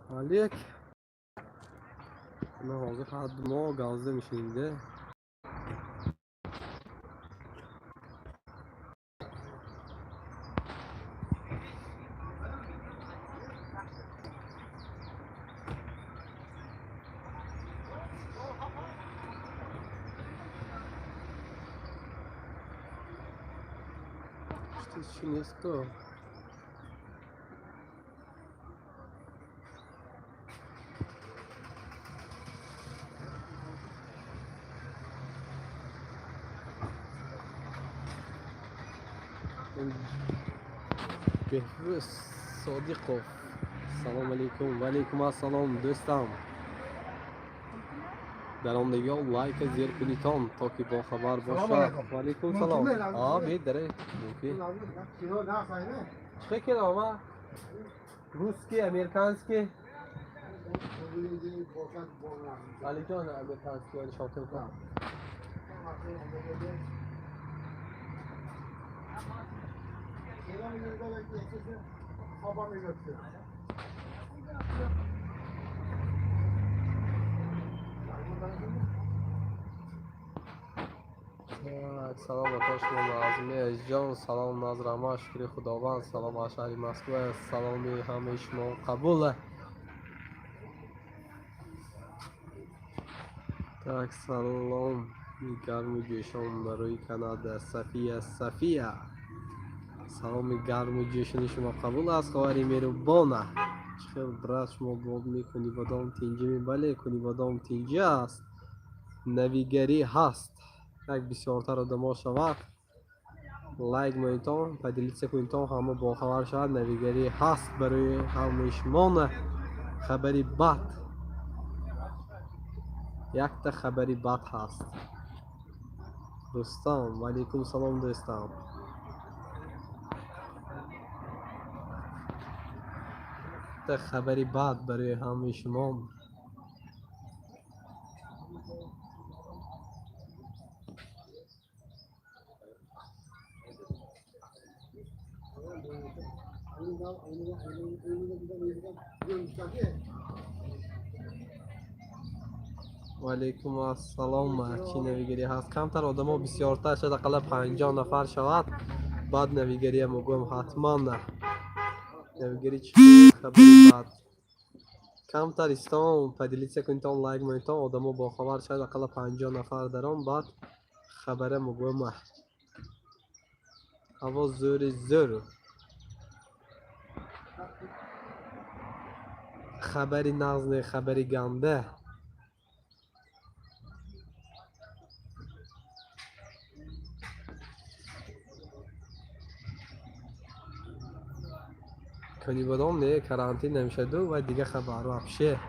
Алек на ҳозир ҳар мо галзда мешинем. Чӣ нест? Беҳрӯз Содиқов, салом алейкум. Ва алейкум ассалом, дӯстам. Даромдагиҳо лайка зер кунитон, то ки бохабар бошад. Ва алейкум салом. А медаре, мумкин. Чӣ кинома? Русский, американский? Алиҷон, американский нишон кун. Салом ба шумо, Назми азизҷон. Салом, Назрама, шукри Худованд. Салом аз шаҳри Москва. Саломи ҳамаи шумо қабул. Так, саломи гарму ҷӯшон барои Канада. Сафия, Сафия, саломи гарму ҷӯшони шумо қабул аст, хоҳари меҳрубона. Чӣ хел, брат, шумо боб мекунӣ? Бодом тинҷӣ? Бале, куни бодом тинҷӣ аст, навигарӣ ҳаст. Як бисёртар одамо шавад, лайк монитон, поделиться кунитон, ҳама бохабар шавад. Навигарӣ ҳаст барои ҳамаи шумона. Хабари бад, якта хабари бад ҳаст. Рустам, ваалейкум салом, дӯстам. Якта хабари бад барои ҳамаи шумо. Ваалейкум ассалом. Чӣ навигарӣ ҳаст? Камтар одамо бисёртар шад, ақалла 50 нафар шавад, баъд навигария мегӯям ҳатман. Навигарӣ чӣ? Хабари бад. Камтар истон, поделиться кунитон, лайк монитон, одамо бохабар шавад, ақалла 50 нафар даром, баъд хабара мегӯям. Ҳаво зӯри зӯр. Хабари нағз не, хабари ганда. Конибодом не, карантин намешаду ва дига хабар вообще.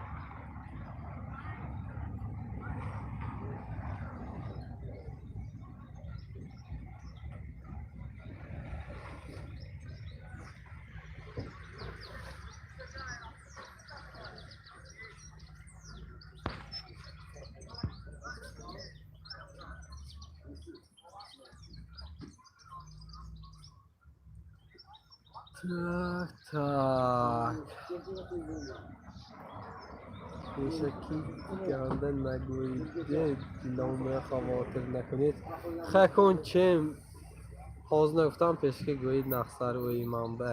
Так, так. Пешакӣ ганда нагӯиде, дилома хавотир накунед. Хакун чем ҳозир нагуфтам, пешакӣ гӯед нақсар ӯи манба.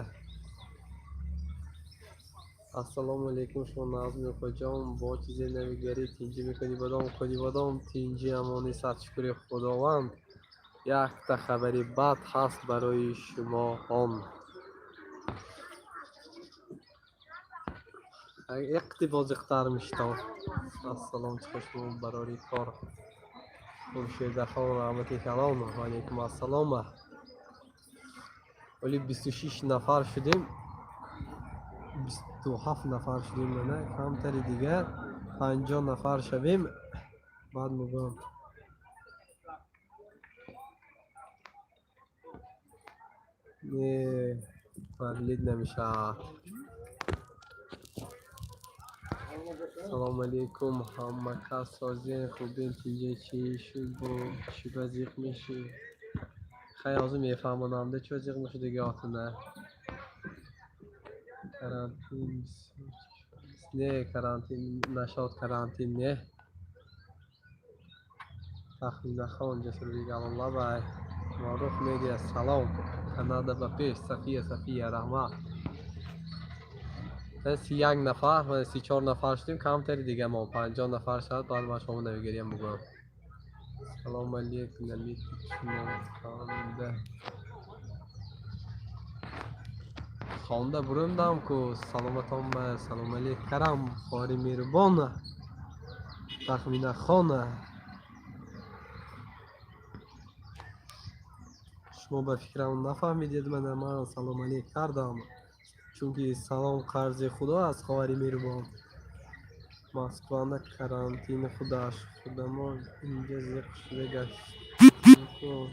Ассалому алейкум, шумо Назми оқоҷон, бо чизе навигарӣ тинҷӣ мекунӣ бодом? Кунӣ бодом тинҷӣ, амони сад шукри Худованд. Якта хабари бад ҳаст барои шумо он. Яқти бозиқтар миштон. Ассалом, чӣ шумо, барори кор. Хуршедахон, раҳмати калом. Ва алейкум ассалом. Оли 26 нафар шудем. 27 нафар шудем мана, камтари дигар 50 нафар шавем. Баъд мегӯям. Не, продлить намешавад. Салому алейкум, ҳама кас созен, хубен, тинҷе? Чӣ шуд, бо чӣ ба зиқ мешӣ? Хай, ҳозир мефаҳмонамда, чӣ ба зиқ мешудагиотуна. Карантин бисёр. Не, карантин нашод, карантин не. Тахминахон, Ҷасурбек Аллабай, Марух Медиа, салом. Канада ба пеш, Сафия, Сафия, раҳмат. 31 нафар, 34 нафар шудем, камтари дига мо 50 нафар шавад, баъд ман шумо навигариям бугӯям. Салом алейкум, намитунам хонда бурумдам ку. Саломатон ба, салом алейк, Карам, хоҳари меҳрубона, Тахминахона. Шумо ба фикрам нафаҳмидед мана, ман салом алейк кардам, чунки салом қарзи Худо аст, хоҳари меҳрубон. Москвана карантини худаш, худамо инҷа зиқ шуда гаштем.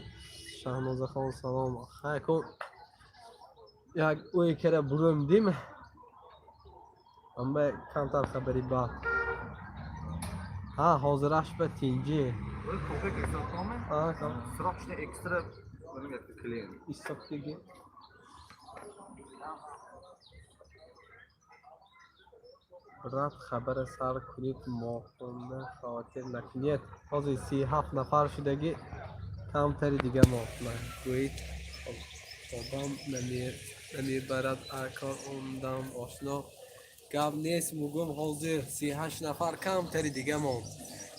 Шаҳнозахон, салом. Хай кун, як ӯе кара бурумдим, амба камтар хабари бад. Ҳа, ҳозираш ба тинҷӣ. Срочно экстра клиент. Истоптиги. Брат, хабара сар кунед, мохунда хавотир накунед. Ҳозир 37 нафар шудагӣ, камтари дига мо. Гӯед, хобам намебарад, акор омдам ошно. Гап нест, мугум, ҳозир 38 нафар, камтари дига мо.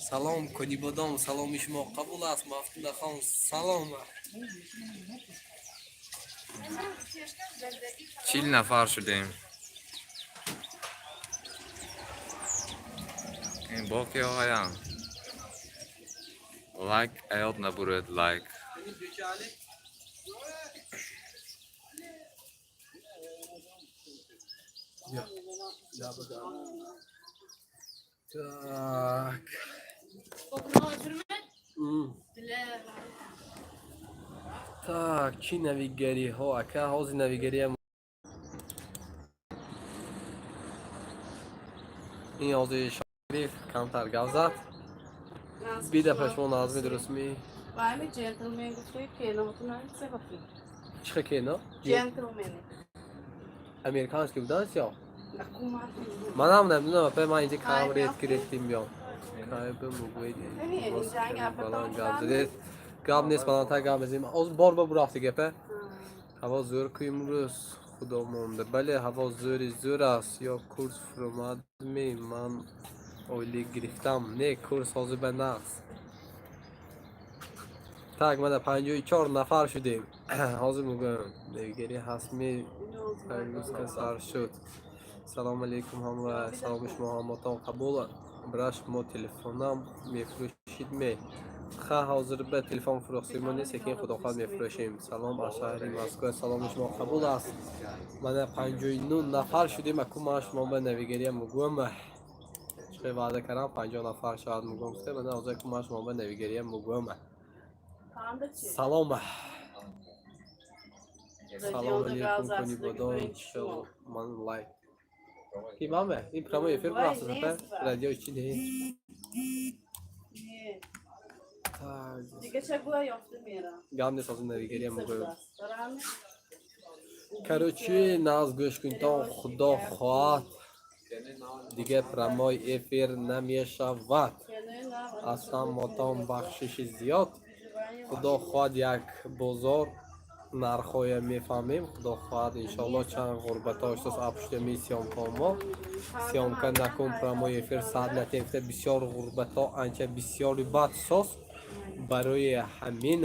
Салом, Конибодом, саломи шумо қабул аст. Мафтунахон, салом. 40 нафар шудем. Ин боқи оям. Лайк аёд набуред, лайк. Так. Так, чӣ навигариҳо, ака? Ҳозир навигариам ин ҳозир Шариф камтар гап зад. Бида шумо назми дурустми? Вайми джентльмен гуфтаи кеномоту нависе бафи. Чӣ хел кено? Джентльмени. Американский будан сё? Акумар. Манам намедонам, апа, ман инҷа кам ред гирифтим биём. Кайб мугӯед. Баланд гап задед. Гап нест, баландтар гап мезанем. Оз бор ба бурафти гапа. Ҳаво зӯр ку имрӯз, худо монда. Бале, ҳаво зӯри зӯр аст. Ё курс фуромадми, ман ойлик гирифтам. Не, курс ҳозир ба нақс. Так, мана 54 нафар шудем. Ҳозир мегӯям, навигарӣ ҳастми, прогрузка сар шуд. Салому алейкум ҳама, саломи шумо ҳаматон қабул. Брат, шумо телефонам мефурӯшид ме? Ха, ҳозир ба телефон фурӯхтимо нест, лекин худохоҳад мефурӯшем. Салом аз шаҳри Москва, саломи шумо қабул аст. Мана 59 нафар шудем, аку ман шумо ба навигариям мегӯям. Чӣ ваъда кардам, 50 нафар шавад мегӯям гуфта, мана ҳозир аку ман шумо ба навигариям мегӯям. Салом. Салом алейкум, Конибодом, ман лайк. Ки маме? Ин прямой эфир бурафт, апа? Радио чӣ не? Так. Дига ча гӯя ёфта мерам. Гап нест, ҳозир навигариям мегӯям. Короче, нағз гӯш кунитон, худо хоҳад, дига прямой эфир намешавад. Аз ҳаматон бахшиши зиёд. Худо хоҳад, як бозор нархҳоя мефаҳмем. Худо хоҳад, иншоалло, чанд ғурбатҳо иштос апуштами съёмка мо. Съёмка накун, прямой эфир саат натем гуфта, бисёр ғурбатҳо анча бисёри бад соз. Барои ҳамин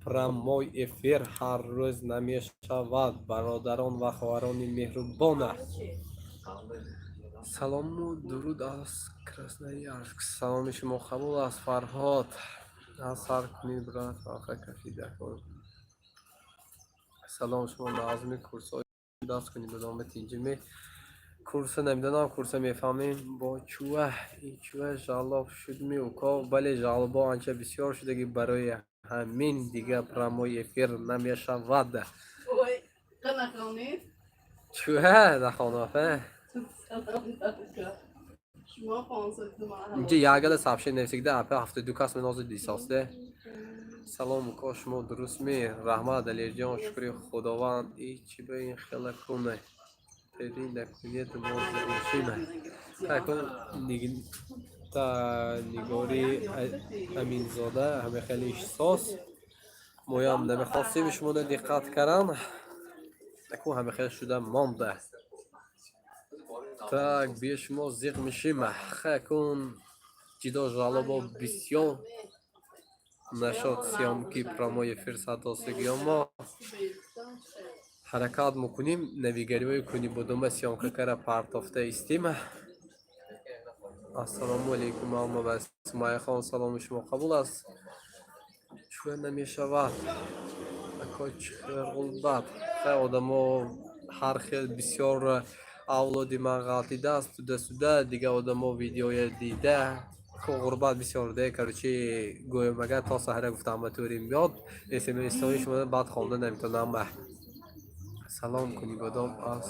прямой эфир ҳар рӯз намешавад, бародарон ва хоҳарони меҳрубона. Салому дуруд аз Красноярск. Саломи шумо қабул аст, Фарҳод. Аз сар кунед, брат, фарқа кафида кун. Салом, шумо назми курсҳои даст кунед, бидома тинҷиме. Курса намедонам, курса мефаҳмем. Бо чӯа ин чӯа жалоб шудми, уко? Бале, жалобо анча бисёр шудаги, барои ҳамин дига прямой эфир намешавад. Ой, нахонед? Чӯа нахонам, апа? Шумо хонсад. Инҷа ягала сообщение нависагида, апа, 72 кас менозид дисосде. Салом, уко, шумо дурустми? Раҳмат, Далерҷон, шукри Худованд. И чӣ ба ин хела куне? Хатирӣ накунед, мо зиқ мешем. Та Нигори Аминзода, ҳаме хеле ишсос. Моям намехостем шуморо диққат кардан. Аку ҳаме хел шуда монда. Так, биё, шумо зиқ мешем. Хакун ҷидо жалобо бисёр нашод съёмки прямой эфир садосигиё. Мо ҳаракат мекунем, навигариҳои куни будума съёмка кара партофта истем. Ассалому алайкум, алма ва Сумайяхон, саломи шумо қабул аст. Чӯя намешавад, ако, чӣ хел ғурбат? Хай, одамо ҳар хел бисёр. Авлоди ман ғалтидааст туда-сюда, дигар одамо видеоя дида. Ғурбат бисёр де, короче, гӯем агар то саҳра гуфтам ба тури меёд смсҳои шумо, баъд хонда наметавонам. Салом, Кунибодом аз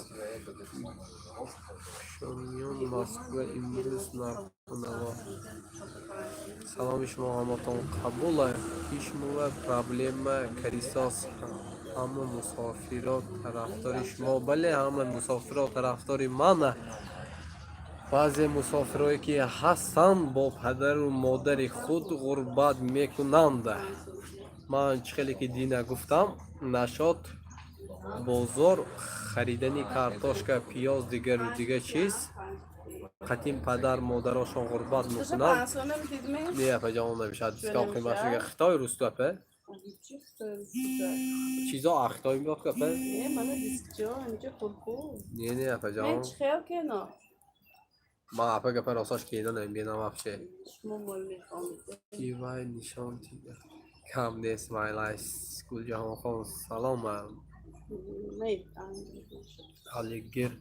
Шомиён, Москва. Имрӯз нарху наво. Саломи шумо ҳаматон қабул. Ки шумова проблема карисос? Ҳама мусофиро тарафдори шумо. Бале, ҳама мусофиро тарафдори ман. Баъзе мусофирое ки ҳастанд, бо падару модари худ ғурбат мекунанд. Ман чӣ хеле ки дина гуфтам, нашод бозор харидани картошка, пиёз, дигару дигар чиз, қатим падар модарошон ғурбат мекунанд. Не, апаҷон, намешавад. Дискон қимат шуда. Хитой русту, апа, чизо а Хитой меёд ку, апа. Не, не, апаҷон, ман, апа, гапа росташ кена намебинам вообще. Ки вай нишон дида кам нест. Майлаш. Гулҷаҳонхон, салом. Алигер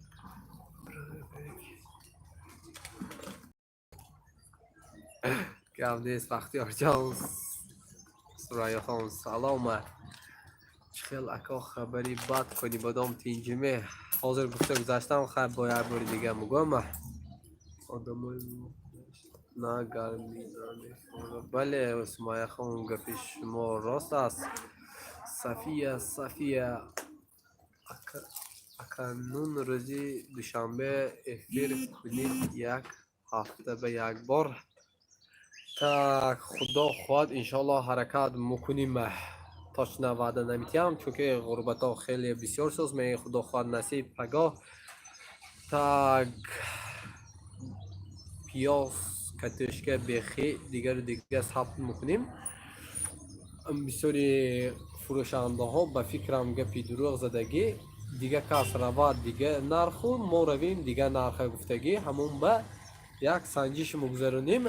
гап нест. Бахтиёрҷон, Сурайёхон, салом. Чӣ хел, ако, хабари бад кунӣ бодом тинҷиме? Ҳозир гуфта гузаштам, хайр, бо як бори дига мегӯям. Одамои на гармӣ намефорад. Бале, Сумайяхон, гапи шумо рост аст. Сафия, Сафия, акнун рӯзи душанбе эфир кунед, як ҳафта ба як бор. Так, худо хоҳад, иншоаллоҳ, ҳаракат мекунем. Точно ваъда наметиҳам, чунки ғурбатҳо хеле бисёр соз. Худо хоҳад, насиб, пагоҳ. Так, пиёз, картошка, бехӣ, дигару дигар сабт мекунем. Бисёри фурӯшандаҳо, ба фикрам, гапи дурӯғ задагӣ. Дигар кас равад, дигар нарху, мо равем, дигар нарха гуфтагӣ. Ҳамон ба як санҷиш мегузаронем.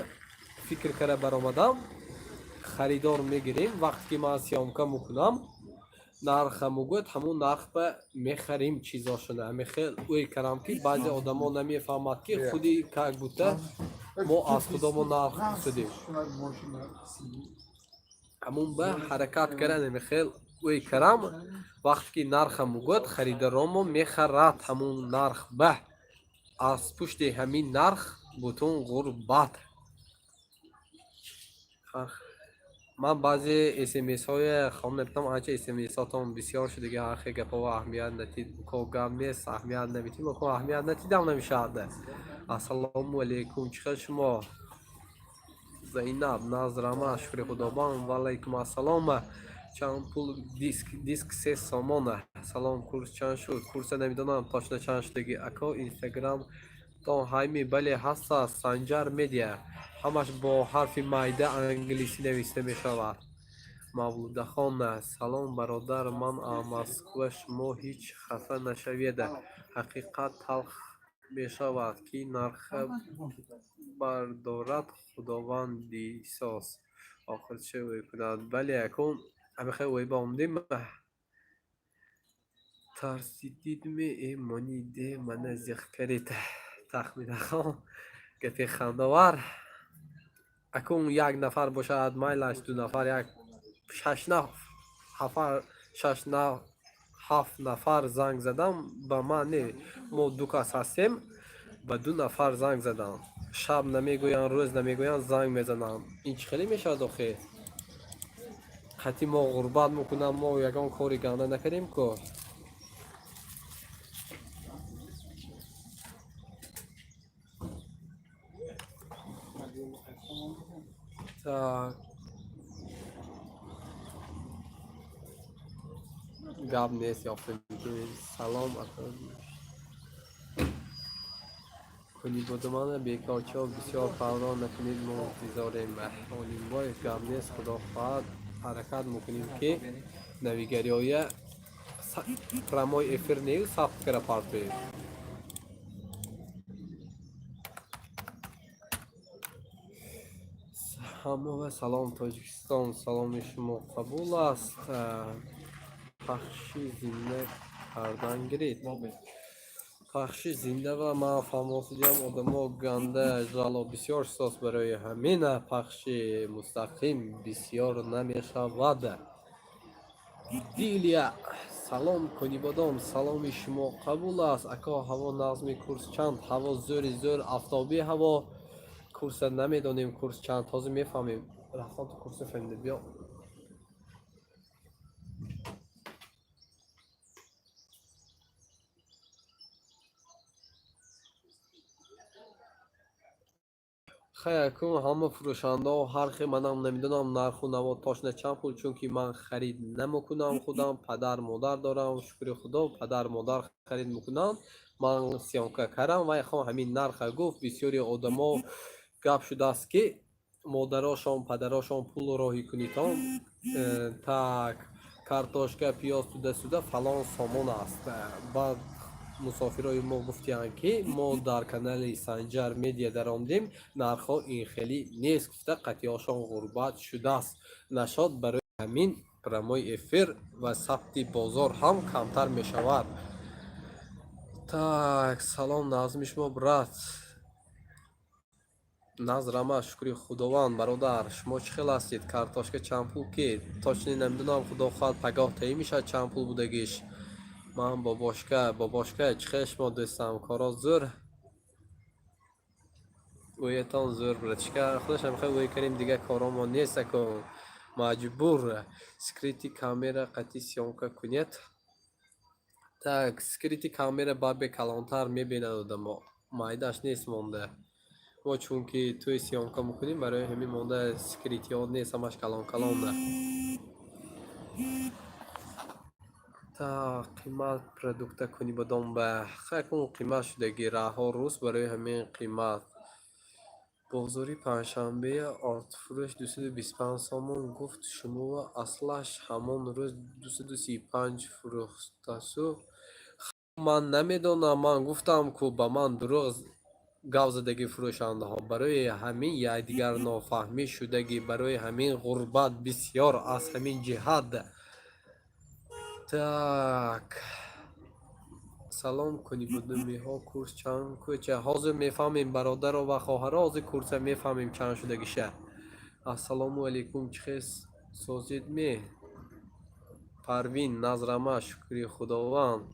Фикр кара баромадам, харидор мегирем. Вақте ки ман съёмка мекунам, нарха мегӯяд, ҳамон нарх ба мехарем чизошона. Ҳамин хел ӯй кардам, ки баъзе одамо намефаҳмад, ки худи как будто мо аз худомо нарх гуфтадем. Ҳамон ба ҳаракат кардан, ҳамин хел ӯй карам. Вақте ки нарха мегӯяд, харидаромо мехарад ҳамон нарх ба. Аз пушти ҳамин нарх бутун ғурбат. Ман баъзе смсҳое хонда метавонам, анча смсҳотон бисёр шудаги. Ҳар хел гапҳо, аҳамият натид ко гап нест, аҳамият наметим ко, аҳамият натидам намешавад. Ассалому алайкум, чӣ хел шумо, Зайнаб? Назрама, шукри худованд. Ваалайкум ассалом. Чанд пул диск? Диск 3 сомона. Салом, курс чанд шуд? Курса намедонам точно чанд шудаги. Ако, инстаграм тон ҳайми? Бале, ҳаста, Санҷар Медиа, ҳамаш бо ҳарфи майда англисӣ нависта мешавад. Мавлудахон, салом, бародар, ман Москва. Шумо ҳеҷ хафа нашавед, ҳақиқат талх мешавад, ки нарха бардорад, худованд дисоз, охир чӣ кунад. Бале, акун ҳамихел ӯй ба омдем. Тарсидидме, э мониде, мана зиқ каред. Тахминахон, гапи хандовар. Акун як нафар бошад, майлаш, ду нафар, як шаш нафар, шаш ҳафт нафар занг задам ба ман. Не, мо ду кас ҳастем, ба ду нафар занг задам. Шаб намегӯянд, рӯз намегӯянд, занг мезананд. Ин чӣ хеле мешавад охе? Қатъи мо ғурбат мекунам, мо ягон кори ганда накардем ку. Так, гап нест, ёфтем. Салом, ака. Кунибодумана бекорчиҳо бисёр фаврон накунед, мо интизорем. Олимбоев, гап нест, худо хоҳад, ҳаракат мекунем, ки навигариҳоя прямой эфир нею сабт кара партоем. Ҳамова салом, Тоҷикистон, саломи шумо қабул аст. Пахши зинда кардан гиред. Пахши зинда ва ман фаҳмосидиам, одамо ганда жало бисёр шудааст, барои ҳамина пахши мустақим бисёр намешавад. Дилия, салом, Конибодом, саломи шумо қабул аст. Ако, ҳаво нағзми, курс чанд? Ҳаво зӯри зӯр, афтобӣ ҳаво. Курса намедонем, курс чанд, ҳозир мефаҳмем. Рафтан ту курса фаҳмида биё. Хай, акун ҳама фурӯшандаҳо ҳар хел, манам намедонам нарху наво точно чанд пул, чунки ман харид намекунам худам, падар модар дорам, шукри худо, падар модар харид мекунанд. Ман съёмка кардам, вай хон ҳамин нарха гуфт. Бисёри одамо гап шудааст, ки модарошон, падарошон пул роҳӣ кунитон. Так, картошка, пиёз, туда-сюда фалон сомон аст. Баъд мусофирои мо гуфтиянд, ки мо дар канали Санҷар Медиа даромдем, нархҳо ин хеле нест гуфта, қатъиёшон ғурбат шудааст. Нашод, барои ҳамин прямой эфир ва сабти бозор ҳам камтар мешавад. Так, салом, нағзми шумо, брат? Нағз, рама, шукри худованд, бародар, шумо чӣ хел ҳастед? Картошка чанд пул ки? Точно намедонам, худо хоҳад, пагоҳ таъин мешавад чанд пул будагиш. Ман бобошка, бобошка, чӣ хел шумо, дӯстам, коро зӯр? Ӯятон зӯр, братишка, худашам хел ӯй кардем, дигар коромон нест, ако маҷбур. Скрытый камера қатъи съёмка кунед. Так, скрытый камера бабе калонтар мебинад одамо, майдаш нест монда. Мо чунки тӯи съёмка мекунем, барои ҳамин монда скрытый ҳо нест, ҳамаш калон калонда. Так, қимат продукта кунӣ бодом ба хайкун қимат шудаги, раҳҳо рӯст, барои ҳамин қимат. Бозори панҷшанбе ортфурӯш 225 сомон гуфт, шуморо аслаш ҳамон рӯз 235 фурӯхтасу. Ман намедонам, ман гуфтам, ку ба ман дурӯғ гап задаги фурӯшандаҳо, барои ҳамин якдигар нофаҳмӣ шудагӣ, барои ҳамин ғурбат бисёр аз ҳамин ҷиҳат. Так, салом, Кунибудумиҳо, курс чанд кӯча? Ҳозир мефаҳмем, бародаро ва хоҳаро, ҳозир курса мефаҳмем чанд шудагиша. Ассалому алайкум, чӣ хел созед ме? Парвин, назрама, шукри худованд.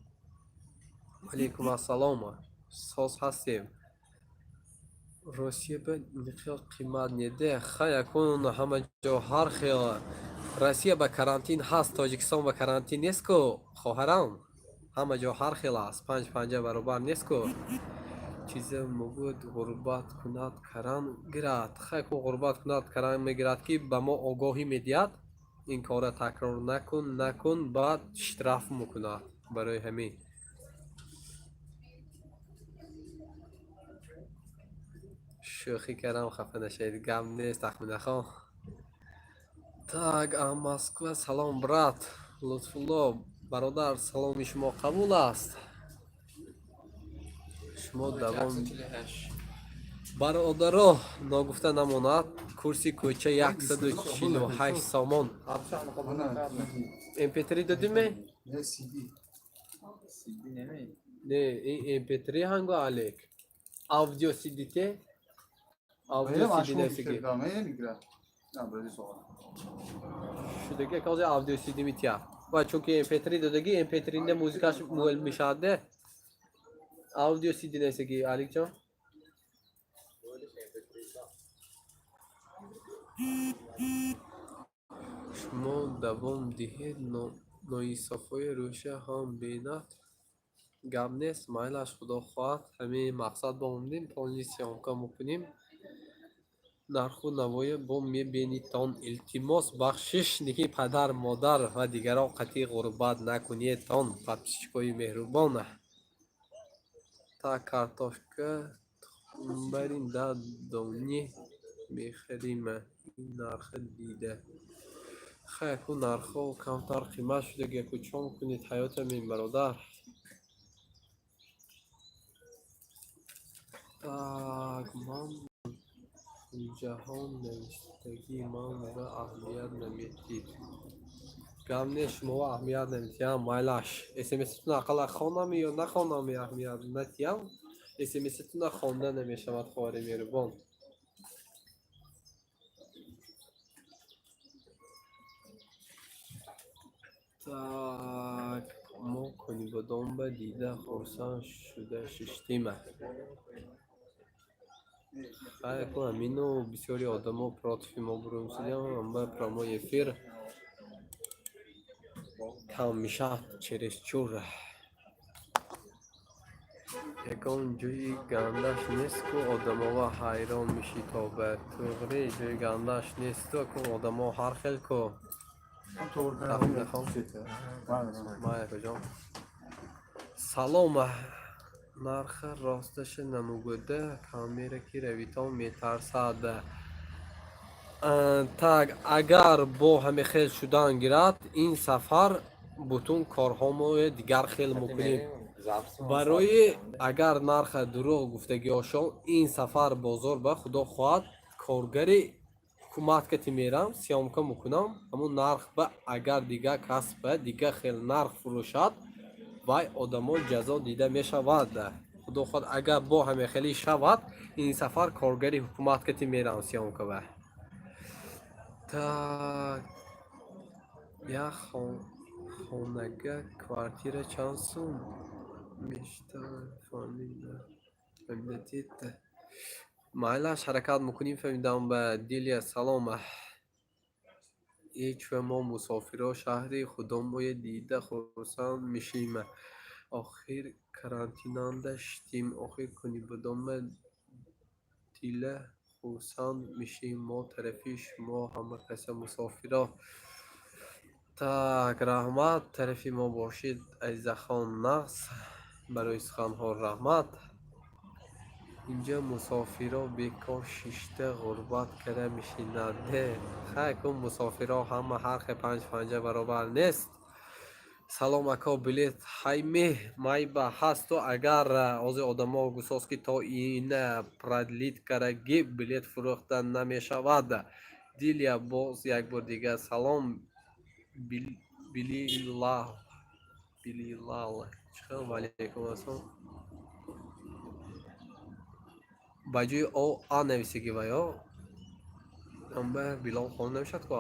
Алайкум ассалом, соз ҳастем. Россия ба ниқёл қимат неде? Хай, акун ҳама ҷо ҳар хел. Россия ба карантин ҳаст, Тоҷикистон ба карантин нест ку, хоҳарам. Ҳама ҷо ҳар хел аст, панҷ панҷа баробар нест ку. Чизе мегӯяд, ғурбат кунад, каран гирад. Хай ку, ғурбат кунад, каран мегирад, ки ба мо огоҳӣ медиҳад, ин корро такрор накун, накун, баъд штраф мекунад, барои ҳамин. Шӯхӣ кардам, хафа нашавед, гап нест, Тахминахон. Так, а Москва салом, брат. Лутфулло бародар, саломи шумо қабул аст. Шумо давом, бародаро. Ногуфта намонад, курси кӯча 148 сомон. Mp3 додиме? Не, ин mp3 ҳанго алек аудио cdt, аудио cd несиги шудаги, ҳозир аудио cd мития ва чунки mp3 додагӣ, mp3 не, музикаш муэл мешавад. Аудио cd несиги, Аликҷон. Шумо давом диҳед, ноинсофҳои рӯша ҳам бинад. Гап нест, майлаш, худо хоҳад, ҳамин мақсад ба омадем, полный съёмка мекунем. Нарху навоя бо мебинитон. Илтимос, бахшиш, ники падар, модар ва дигарон қатъи ғурбат накунедтон, подписчикои меҳрубон. Та картошка тухмбарин да дони мехарим ин нарха дида. Хай, ку нархҳо камтар қимат шуда, ку чон кунед ҳаёта мен, бародар. Так, ман Гулҷаҳон навиштагии ман ва аҳамият наметид. Гап нест, шумо аҳамият наметиҳам, майлаш. СМСтуна ақалла хонам ё нахонам, аҳамият натиҳам, СМСтуна хонда намешавад, хоҳари меҳрубон. Так, мо Конибодомба дида хурсанд шуда шиштем. Хай, ку ҳамину бисёри одамо против мо бурумсидям, амба прямой эфир кам мешавад чересчур. Ягон ҷои гандаш нест ку одамова ҳайрон мешитобад. Туғри, ҷои гандаш несту, ку одамо ҳар хел ку. Майакаҷон. Салом. Нарха росташа намугӯда, камера ки равитон метарсад. Так, агар бо ҳаме хел шудан гирад, ин сафар бутун корҳомое дигар хел мекунем. Барои агар нарха дурӯғ гуфтагиҳошон, ин сафар бозор ба худо хоҳад коргари ҳукумат кати мерам, съёмка мекунам, ҳамун нарх ба агар дигар кас ба дигар хел нарх фурӯшад, вай одамо ҷазо дида мешавад. Худо хоҳад, агар бо ҳаме хеле шавад, ин сафар коргари ҳукумат кати мерам съёмка ба. Так, як хонага квартира чанд сум мешта, фаҳмидатед? Майлаш, ҳаракат мекунем, фаҳмидам ба. Дилия, салом. Ҳеҷ ва мо мусофиро шаҳри худомое дида хурсанд мешем. Охир карантинанда шидем, охир Конибодома дила хурсанд мешем мо тарафи шумо ҳама каса мусофиро. Так, раҳмат, тарафи мо бошед, Азизахон, нағз барои суханҳо раҳмат. Инҷа мусофиро бекор шишта ғурбат кара мешинанд. Хай, ку мусофиро ҳама ҳар хел панҷ панҷа баробар нест. Салом, ако, билет ҳайме майба ҳасту, агар ҳозир одамо гусост ки то ина продлить караги билет фурӯхта намешавад. Дилия, боз як бор дигар салом. Билилал, Билилал, чӣ хел? Ваалайкум ассалом. Ба ҷои о а нависеги ва ё амба Билол хон намешавад ку.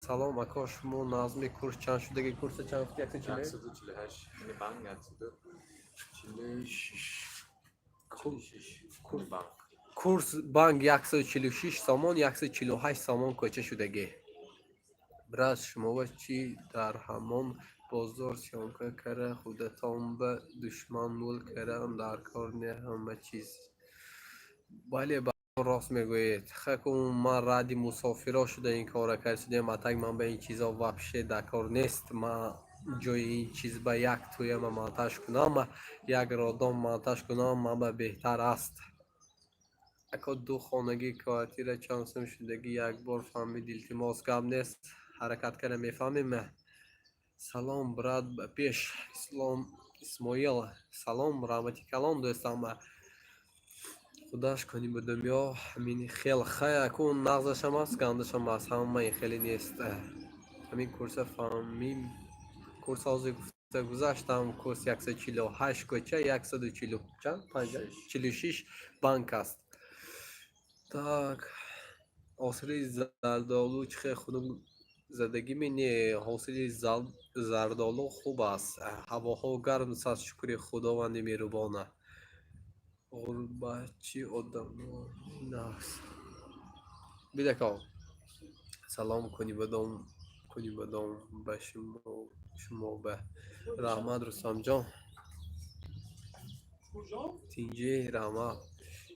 Салом, ако, шумо назми, курс чанд шудаги? Курса чанд гуфти? 140? 148, яъне банк 146. 46 банк. Курс банк 146 сомон, 148 сомон кӯча шудагӣ. Брат, шумова чӣ дар ҳамон бозор съёмка кара худатон ба душман мул карам дар кор не ҳама чиз. Бале, рост мегӯед. Хаку ман ради мусофиро шуда ин корра кардем, а так ман ба ин чизо вообще дар кор нест. Ман ҷои ин чиз ба як тӯяма монтаж кунам, як родом монтаж кунам, ман ба беҳтар аст. Ако, ду хонагӣ квартира чанд сум шудагӣ, якбор фаҳмид, илтимос. Гап нест, ҳаракат кара мефаҳмем. Салом, брат, ба пеш. Ислом Исмоил, салом, раҳмати калон, дӯстам. Худаш Конибодом ё ҳамин хел. Хай, акун нағзашам аст, гандашам аст, ҳамаи хеле нест. Ҳамин курса фаҳмим, курс ҳозир гуфта гузаштам, курс 148 кӯча, 140 чанд, панҷ, 46 банк аст. Так, ҳосили зардолу чӣ хел, хунук задагӣ не? Ҳосили зардолу хуб аст, ҳавоҳо гарм аст, шукри Худованди меҳрубона. Ғурбатчи одамо аст. Бидако, салом, Конибодом, Конибодом ба шумо ба раҳмат, Рустамҷон, тинҷӣ, раҳмат.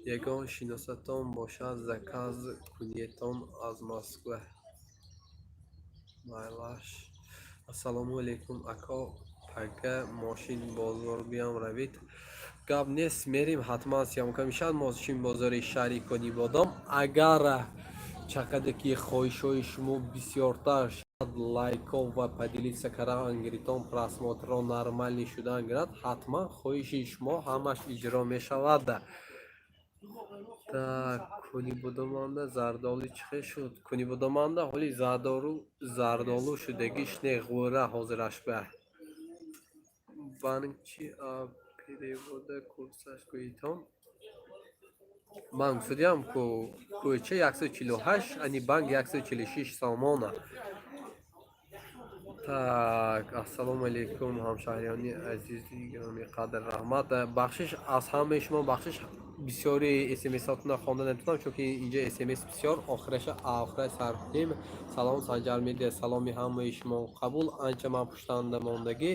Ягон шиносатон бошад, заказ кунетон аз Москва. Майлаш. Ассалому алайкум, ако, пага мошин бозор биям, равед. Гап нест, мерим ҳатман, съёмка мешавад мошинбозори шаҳри Конибодом. Агар чақаде ки хоҳишҳои шумо бисёртар шавад, лайкҳо ва поделиться кардан гиритон, просмотрҳо нормальный шудан гирад, ҳатман хоҳиши шумо ҳамаш иҷро мешавад. Так, Конибодоманда зардолу чӣ хел шуд? Конибодоманда ҳоли зардолу шудагиш не, ғӯра ҳозираш ба. Банк чи перевода курсаш гӯитон? Ман гуфтудиам, ку кӯча 148, ани банк 146 сомона. Так, ассалому алайкум, ҳамшаҳриёни азизи гиромиқадр, раҳмат. Бахшиш аз ҳамаи шумо, бахшиш, бисёри смсотона хонда наметавонам, чунки инҷа смс бисёр, охираша охира сар кунем. Салом, Санҷар Медиа, саломи ҳамаи шумо қабул. Анча ман пуштанда мондагӣ,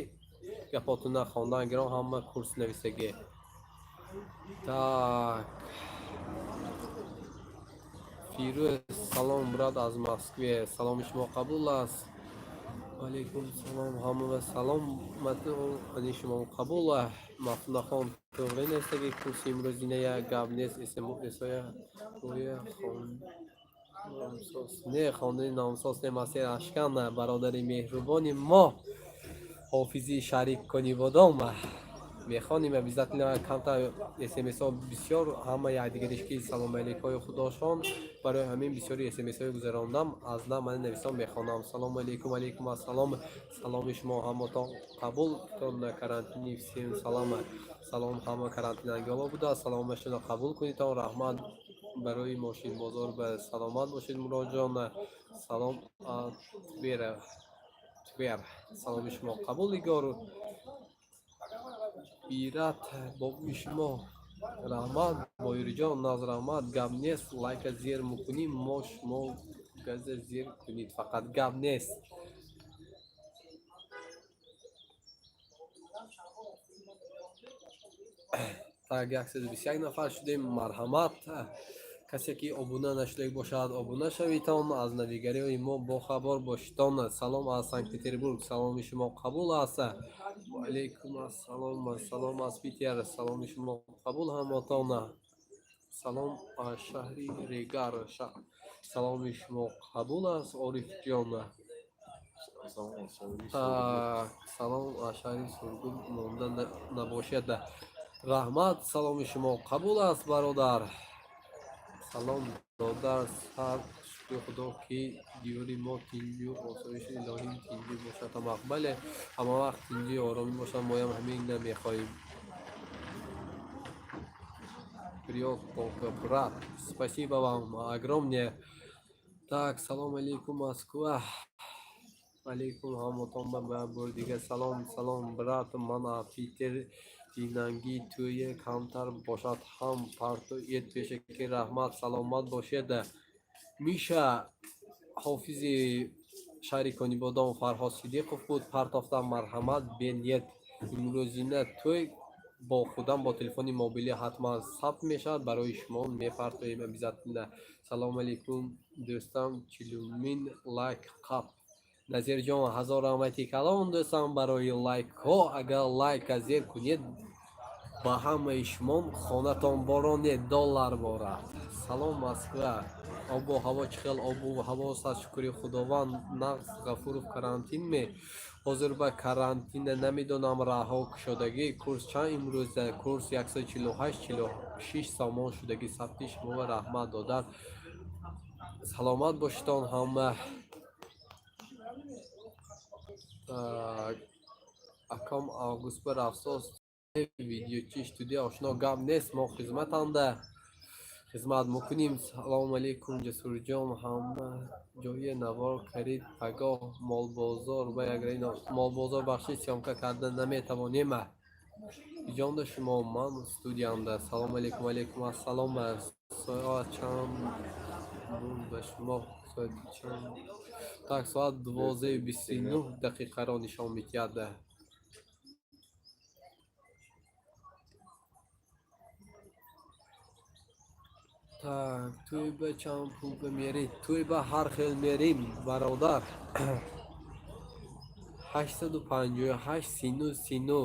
гапотона хондан гиром, ҳама курс нависагӣ. Так, Фирӯз, салом, брат, аз Москве, саломи шумо қабул аст. Алейкум салом, ҳама салом, ани шумо қабул. Мафтунахон, туғри нестаги курси имрӯзиная? Гап нест, смсоя номсоз не, хондани номсоз не, масир ашкан, бародари меҳрубони мо, ҳофизи шаҳри Конибодом. Мехонем обязательно, камтар смсҳо бисёр, ҳама якдигариш ки салому алейкҳои худошон, барои ҳамин бисёри смсҳои гузарондам. Аз на ман нависом, мехонам. Салому алейкум, алейкум ассалом, саломи шумо ҳаматон қабул. То на карантине, всем салом. Салом ҳама карантинангиҳо буда, саломашонро қабул кунедтон. Раҳмат барои мошинбозор, ба саломат бошед, Муроҷон. Салом, Твера, Твер, саломи шумо қабул. Игор Бират, боби шумо раҳмат, Боирҷон наз, раҳмат. Гап нест, лайка зер мекунем мо, шумо газа зер кунед фақат, гап нест. Так, 121 нафар шудем. Марҳамат, касе ки обуна нашуда бошад, обуна шавитон, аз навигариҳои мо бохабар бошитон. Салом аз Санкт Петербург, саломи шумо қабул аст. Алейкум ассалом, салом аз Питер, саломи шумо қабул ҳамотон. Салом аз шаҳри Регар, саломи шумо қабул аст, Орифҷон. Салом аз шаҳри Сургут монда набошад. Раҳмат, саломи шумо қабул аст, бародар. Салом, додар, сар шукри Худо, ки диёри мо тинҷу осоиши, илоҳим тинҷӣ бошад ҳамавақт. Бале, ҳамавақт тинҷӣ оромӣ бошад, моям ҳамин намехоҳем. Привет, только брат, спасибо вам огромное. Так, салом алейкум, Москва. Алейкум ҳамотон ба бори дигар салом. Салом, брат, ман Питер, динангӣ тӯе камтар бошад ҳам партоед пешакӣ. Раҳмат, саломат бошед. Миша, ҳофизи шаҳри Конибодом Фарҳод Сидиқов буд, партофтам, марҳамат, беният. Имрӯзина тӯй бо худам бо телефони мобилӣ ҳатман сабт мешавад, барои шумо мепартоем обязательно. Салому алейкум, дӯстам, 40-умин лайк қап. Назирҷон, ҳазор раҳмати калон, дӯстам, барои лайкҳо. Агар лайка зер кунед, ба ҳамаи шумо хонатон бороне доллар борад. Салом, Москва, обу ҳаво чӣ хел? Обу ҳаво сад шукри Худованд нағз. Ғафуров, карантин ме? Ҳозир ба карантина намедонам, раҳо кушодагӣ. Курс чанд имрӯза? Курс 148, 46 сомон шудагӣ. Сабти шумо, раҳмат, додар, саломат бошедон ҳама. Так, акам август ба рафсоз видеочи студия ошно. Гап нест, мо хизматанда хизмат мекунем. Салому алейкум, Ҷасурҷон, ҳама ҷое навор карид, пагоҳ молбозор ба як молбозор, бахши съёмка карда наметавонем. Иҷонда шумо? Ман студиямда. Салому алейкум, алейкум ассалом. Соат чанд ба шумо? Соати чанд? Так, соат 12:29 дақиқаро нишон медиҳад. Так, тӯй ба чанд пул ба мерӣ? Тӯй ба ҳар хел мерим, бародар. 858 сину сину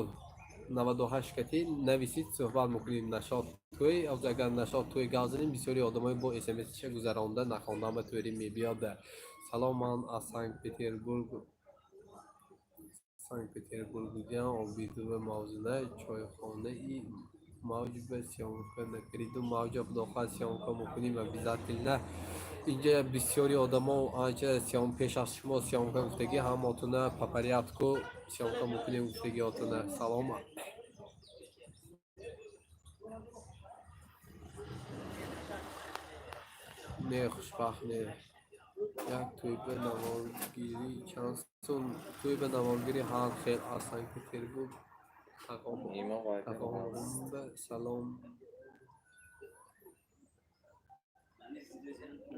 98 кати нависид, суҳбат мекунем нашод тӯй. Агар нашод тӯй гап занем, бисёри одамои бо смсша гузаронда нахондан ба тӯри мебиёд. Салом, ман аз Санкт-Петербург. Санкт-Петербург будиам, Обидова Мавзуна, чойхонаи Мавҷ ба съёмка накарду. Мавҷа худо хоҳад, съёмка мекунем обязательно. Инҷа бисёри одамо анча съём пеш аз шумо съёмка гуфтагӣ, ҳамотуна по порядку съёмка мекунем гуфтагиотуна. Салом. Не, хушбахт не. Як тӯйба наворгирӣ чанд сум? Тӯйба наворгирӣ ҳар хел. Аз Санкт-Петербург тағомба салом.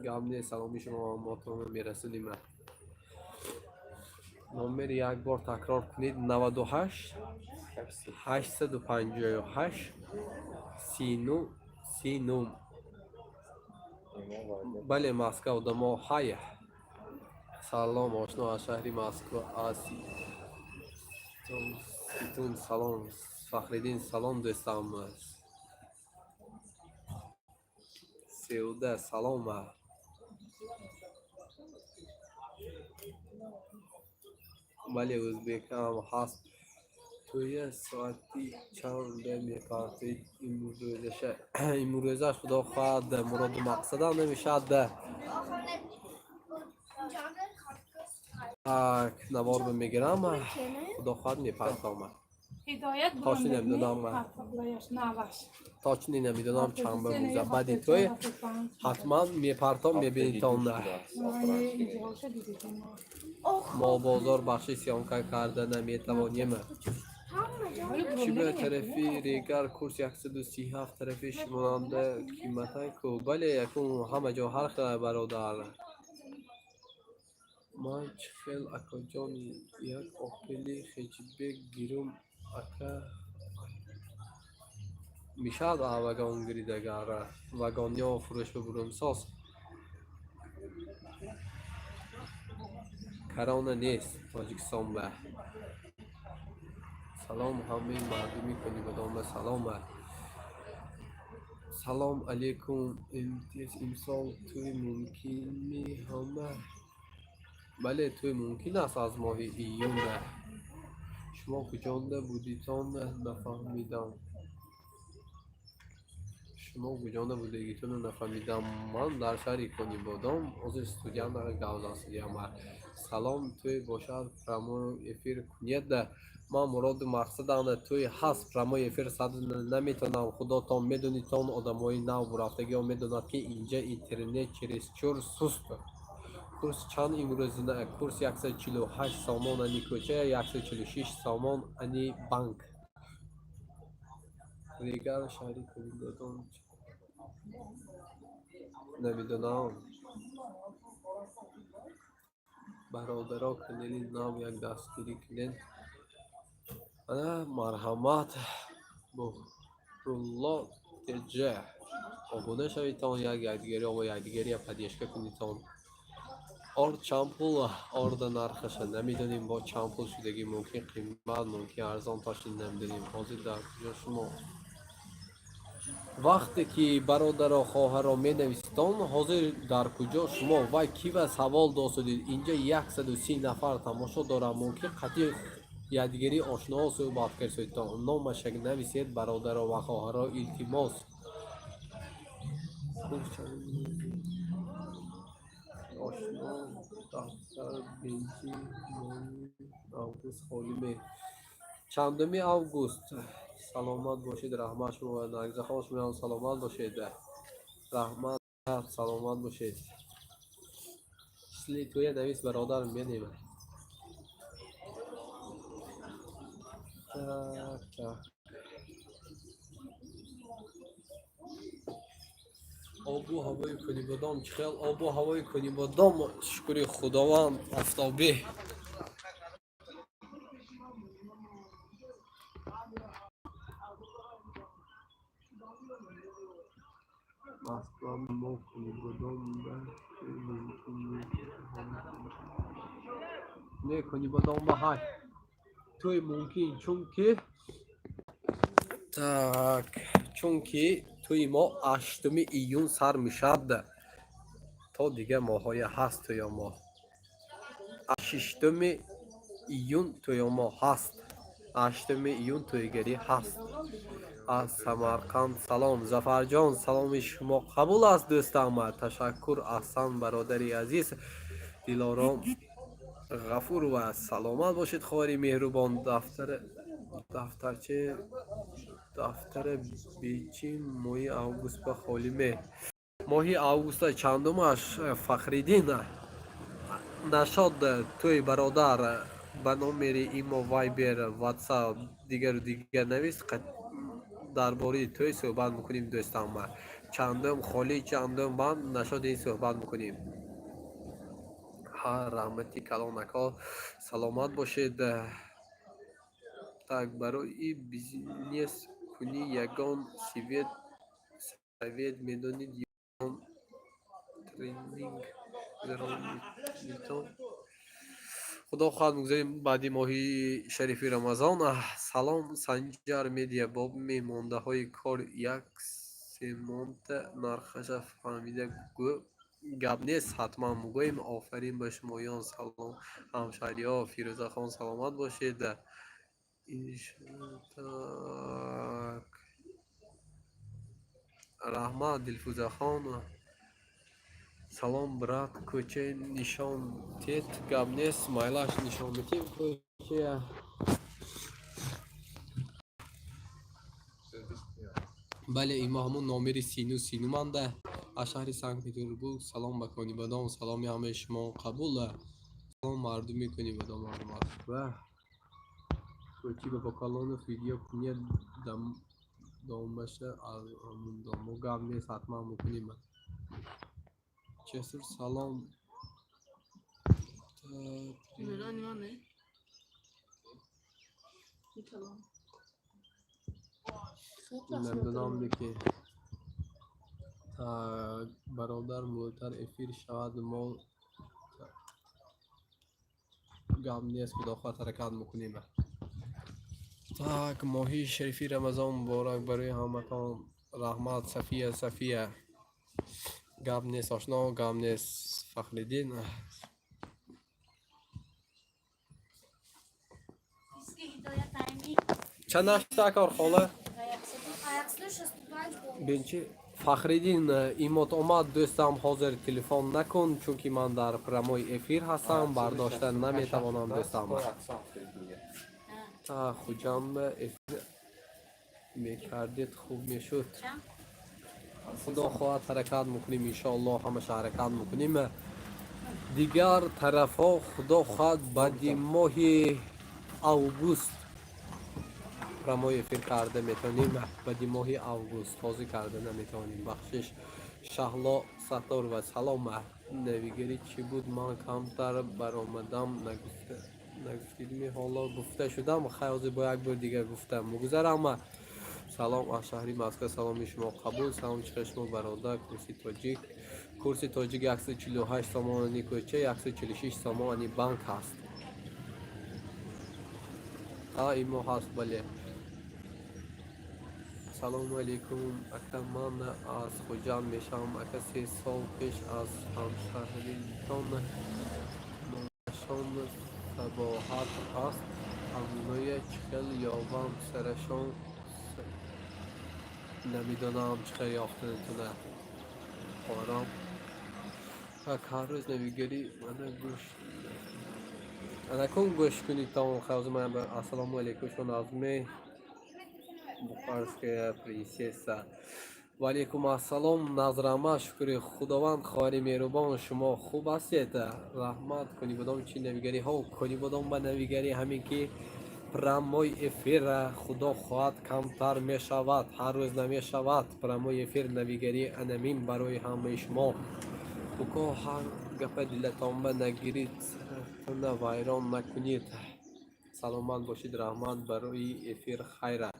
Гап не, саломи шумо мотона мерасонем. Номери як бор такрор кунед: 98 858 сину сину. Бале, Москва одамо ҳай. Салом, ошно аз шаҳри Москва. Аситун салом, Фахриддин салом, дӯстам. Сеуда салом. Бале, ӯзбекам ҳаст. Тӯя соати чанд мепартоед имрӯзаша? Имрӯзаш худо хоҳад, муроду мақсадам намешавад. Так, навор мегирам, худо хоҳад, мепартомам. Ҳидоят. Точно намедонам. Точно намедонам чанд ба рӯза. Баъди тӯй ҳатман мепартом, мебинитон. Мо бозор бахши съёмка карда наметавонем. Чӣ ба тарафи Регар курс 137, тарафи шимоланда қиматай ку? Бале, якун ҳама ҷо ҳар хел, бародар. Ман чӣ хел, акаҷон, як Опели хэтчбек гирум, ака? Мешавад вагон гирид, агар вагонё фурӯш бибурум соз. Корона нест Тоҷикистон ба. Салом ҳамаи мардуми Конибодом ба салом. Салом алейкум. МТС имсол тӯй мумкинми ҳама? Бале, тӯй мумкин аст аз моҳи июн. Шумо куҷонда будитон, нафаҳмидам. Шумо куҷонда будагитонро нафаҳмидам. Ман дар шаҳри Конибодом, ҳозир студиям гап застудиям. Салом, тӯй бошад, прямой эфир кунед. Ман муроду мақсадам тӯй ҳаст, прямой эфир сад наметавонам. Худотон медонитон, одамои нав бурафтагиҳо медонад, ки инҷа интернет чересчур суст. Курс чанд имрӯз? Курс 148 сомон ани кӯча, 146 сомон ани банк. Регар шаҳри Конибодом намедонам. Бародаро, канали нав як дастгирӣ кунед. Ана, марҳамат, Буҳрулло ТЖ. Обуна шаведтон, як якдигари бо якдигари поддержка кунедтон. Орд чанд пул? Орда нархаша намедонем, бо чанд пул шудагӣ, мумкин қимат, мумкин арзон, точно намедонем. Ҳозир дар куҷо шумо? Вақте ки бародаро, хоҳаро менависитон, ҳозир дар куҷо шумо вай ки ба савол досудед, инҷа 130 нафар тамошо дорам, мумкин қатъи якдигари ошноҳо суҳбат кардсоедтон. Номашак нависед, бародаро ва хоҳаро, илтимос. Ошно дафтар бензин моҳи август холӣ ме? Чандуми август? Саломат бошед, раҳмат шумо. Наргизахон, шумоам саломат бошед. Раҳмат, саломат бошед. Числи тӯя навис, бародар, менем. Так, так. Обу ҳавои Конибодом чӣ хел? Обу ҳавои Конибодом, шукри Худованд, офтобӣ. Москва мо Конибодом ба тӯй мумкин не, Конибодом ба ҳай тӯй мумкин, чунки так, чунки тӯи мо 8 июн сар мешавад, то дигар моҳҳоя ҳаст. Тӯё мо 6 июн тӯё мо ҳаст, 8 июн тӯйгарӣ ҳаст. Аз Самарқанд салом, Зафарҷон, саломи шумо қабул аст, дӯстам, ташаккур, аҳсан, бародари азиз. Дилором Ғафурова, саломат бошед, хоҳари меҳрубон. Дафтарча дафтара бечи моҳи август ба холӣ ме, моҳи августа чандумаш, Фахриддин? Нашод тӯй, бародар, ба номери имо, Вайбер, Ватсап, дигару дигар навис, дар бораи тӯй суҳбат мекунем, дӯстам. Чандум холӣ, чандум банд, нашод ин суҳбат мекунем. Ҳа, раҳмати калон, ако, саломат бошед. Так, барои бизнес кунӣ ягон совет медонед, ягон тренинг гузаронитон? Худо хоҳад, мегузарем баъди моҳи шарифи Рамазон. Салом, Санҷар Медиа, бо мемондаҳои кор як семонта нархаша фаҳмида гӯ. Гап нест, ҳатман мегӯем. Офарин ба шумоён, салом, ҳамшаҳриҳо. Фирӯзахон, саломат бошед. Так, раҳмат, Дилфӯзахон. Салом, брат, кӯча нишон тет. Гап нест, майлаш, нишон метем кӯчая. Бале, имо ҳамон номери сину синуманда. Аз шаҳри Санкт Петербург салом ба Конибодом, саломи ҳамаи шумо қабул. Салом, мардуми Конибодом, аз Москва. Кӯчи ба Бокалонов видео кунед, домаша аз ҳамун. Гап нест, ҳатман мекунем. Чесур, салом. Номерани мане? Миталон. Намедонам ки. Бародар, мӯтар эфир шавад мо. Гап нест, худо хоҳад, ҳаракат мекунем. Так, моҳи шарифи Рамазон муборак барои ҳаматон. Раҳмат, Сафия, Сафия. Гап нест, ошно, гап нест, Фахриддин. Чанд нашта кор, хола? Бинчи, Фахриддин, имот омад, дӯстам, ҳозир телефон накун, чунки ман дар прямой эфир ҳастам, бардошта наметавонам, дӯстам. Хуҷанд эфир мекардед, хуб мешуд. Худо хоҳад, ҳаракат мекунем, иншоаллоҳ, ҳамаша ҳаракат мекунем. Дигар тарафҳо, худо хоҳад, баъди моҳи август прямой эфир карда метавонем, баъди моҳи август, ҳозир карда наметавонем, бахшиш. Шаҳло Сатторова, салом. Навигарӣ чӣ буд, ман камтар баромадам, нагуфтидми? Ҳоло гуфта шудам, хай, ҳозир бо як бор дигар гуфта мегузарам. Салом аз шаҳри Москва, саломи шумо қабул. Салом, чӣ шумо, бародар, курси тоҷик 148 сомони кӯча, 146 сомони банк ҳаст. А, имо ҳаст, бале. Салому алейкум, ака, ман аз Хуҷанд мешавам. Ака, 3 сол пеш аз ҳамшаҳритон номашон Сабоҳат аст, ҳамноя чӣ хел ёбам сарашон? Намедонам, чӣ хел ёфтанатона, ором. Так, ҳар рӯз навигарӣ мана гӯш анакун, гӯш кунед тамом. Хавзма. Ассалому алейкум, шумо назме бухарская принцесса. Ва алейкум ассалом, Назрама, шукри Худованд, хоҳари меҳрубон, шумо хуб ҳастед? Раҳмат. Конибодом чӣ навигариҳо? Конибодом ба навигарӣ ҳамин ки прямой эфир, худо хоҳад, камтар мешавад, ҳар рӯз намешавад прямой эфир. Навигарӣ анамин барои ҳамаи шумо. Уко, ҳар гапа дилатонба нагирид, саратона вайрон накунед. Саломат бошед, раҳмат барои эфир, хайра.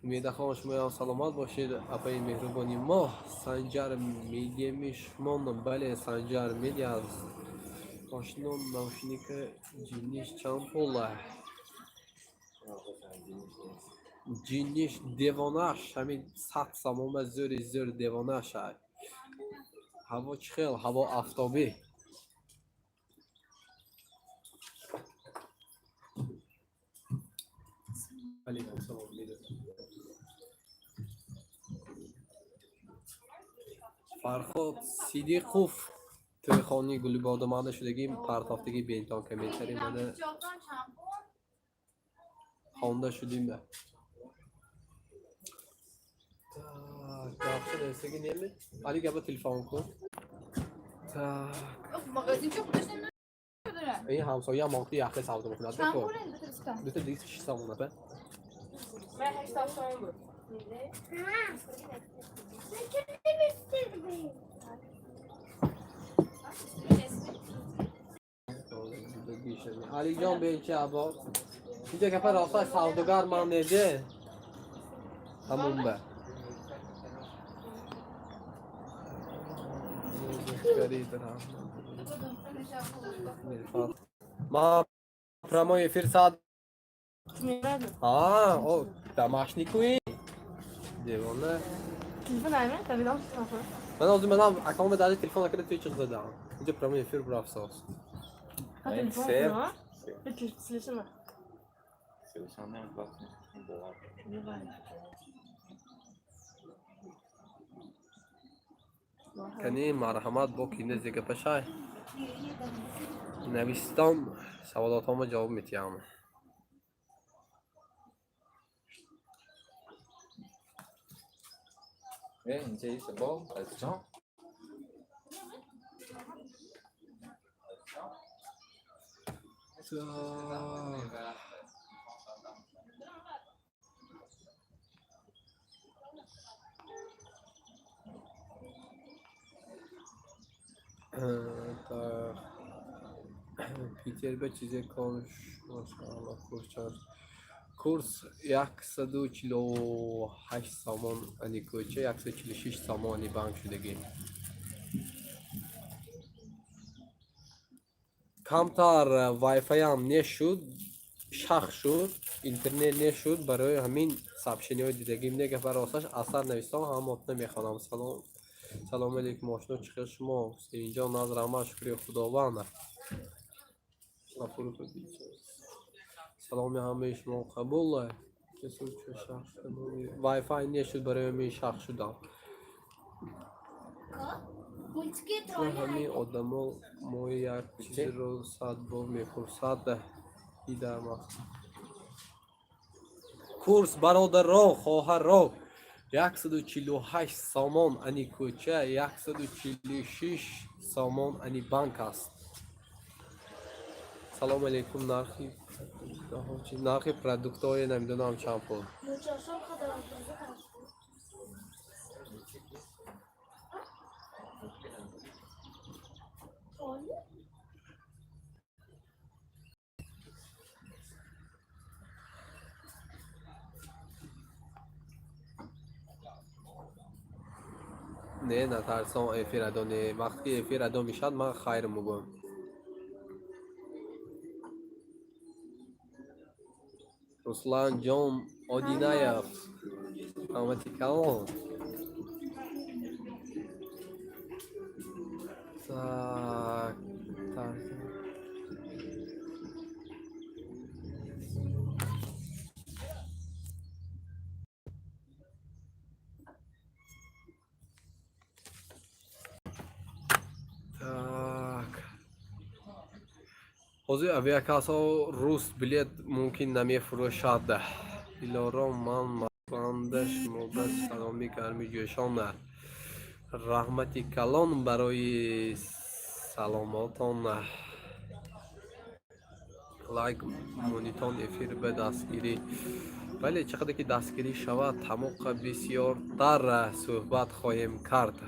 Умедахон, шумоям саломат бошед, апаи меҳрубони мо. Санҷар Медиами шумон, бале, Санҷар Медиа аст. Ошно, наушника ҷинниш чанд пула? Ҷинниш девонаш ҳамин 100 сомон ба, зӯри зӯр девонаша. Ҳаво чӣ хел? Ҳаво афтобӣ. Алейкум салом. Фарход Сидиқов, тӯйхони Гулибодомада шудагӣ, партофтагӣ бентон комментари мана хонда шудим. Так, нарсаги неми? Али, габа телефон кун. Так. Магазинча худаш намедонад. Ин ҳамсоя моҳи яхе савдо мекунад. Чанд пул ин дута? Дута 206 сомон, апа. Ман 80 сомон буд. Sen kendin istedin. Алиҷон, бенчи або инҷа гапа роста, савдогар ман неде ҳамун ба. Ма прямой эфир сад. А, о, домашний куи. Девона. Телефон айме? Тавидам телефон. Ман ҳозир манам акам дади телефон накарда, туи чиқ задам. Инҷа прямой эфир бурафсоз. Телефон. Се. Слышно. Се бовар. Кани, марҳамат, бо кинези гапашай. Навистон саволотҳома ҷавоб метиҳам. Э, инҷа иса бо азизҷон. Так. Так. Питер ба чизе конш, машаалло, курс чанд? Курс 148 сомон ани кӯча, 146 сомон ани банк шудагӣ. Камтар вайфаям нешуд, шах шуд, интернет нешуд, барои ҳамин сообщениҳои дидагим не. Гапа росташ, асар навистон, ҳамотна мехонам. Салом, салому алейкум, ошно, чӣ хел шумо? Ҳусейнҷон, наз, раҳмат, шукри Худованд. Ғафуров. Саломи ҳамаи шумо қабул. Вайфай нешуд, барои ҳамин шах шудам. Чун ҳамин одамо мои як чизеро сад бор мепурсад, дидам. Курс, бародаро, хоҳаро, 148 сомон ани кӯча, 146 сомон ани банк аст. Салому алейкум. Нархи продуктҳое намедонам чанд пул. Muchachos, kadar. Не, натарсон, эфир адо не. Вақте ки эфир адо мешавад, ман хайр мегӯям. Русланҷон Одинаев, ҳамати калон. Так, так. Так. Ҳозир авиакассао рус билет мумкин намефурӯшад. Дилором, ман банда шумо ба саломи гарми ҷӯшон. Раҳмати калон барои саломотон. Лайк монитон эфир ба дастгирӣ. Бале, чӣ қадар ки дастгирӣ шавад, тамоқа бисёртар суҳбат хоҳем кард.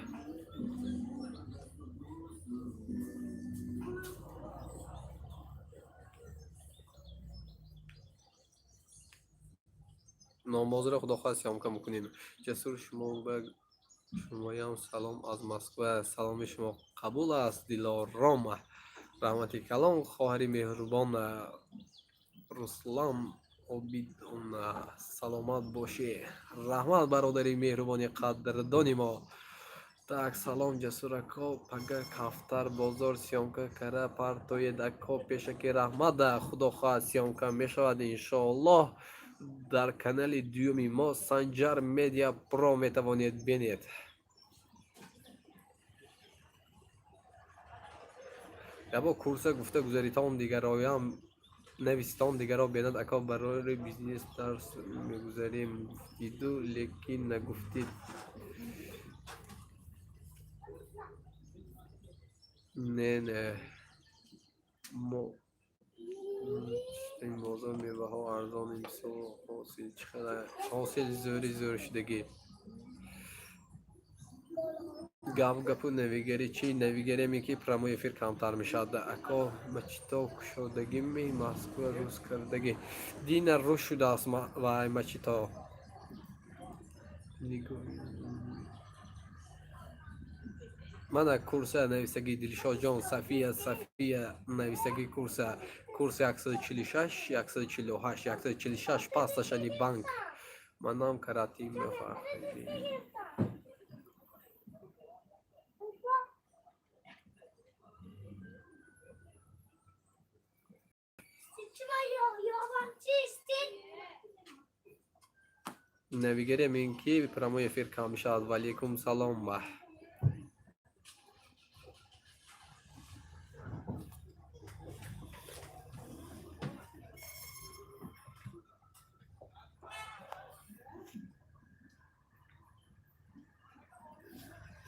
Бадомбозиро худо хоҳад съёмка мекунем. Ҷасур, шумо ба шумоям салом аз Москва. Саломи шумо қабул аст, Дилорома. Раҳмати калон, хоҳари меҳрубон. Руслан Обидона, саломат бошӣ. Раҳмат, бародари меҳрубони қадрдони мо. Так, салом, Ҷасур ако, пага Кафтар бозор съёмка кара партоед, ако. Пешаки раҳмат. Худо хоҳад, съёмка мешавад, иншоаллоҳ. Дар канали дуюми мо, Санҷар Медиа Про, метавонед бинед. Ябо курса гуфта гузаритон, дигароям нависитон, дигаро бинад. Ако, барои бизнес дарс мегузарем гуфтиду, лекин нагуфтид. Не, не, мо ин бозор меваҳо арзон, имсол ҳосил чӣ қадар, ҳосил зӯри зӯр шудагӣ. Гап гапу навигарӣ чӣ? Навигареме ки прямой эфир камтар мешавад. Ако, мачито кушодагими Москва рӯз кардагӣ? Дина рӯз шудааст вай мачито. Мана курса нависагӣ, Дилшодҷон. Сафия, Сафия нависагӣ курса. Курс 146, 148, 146, пасташани банк. Манам каратин мехоҳам. Навигарем ин ки прямой эфир кам мешавад. Ваалейкум салом. Ва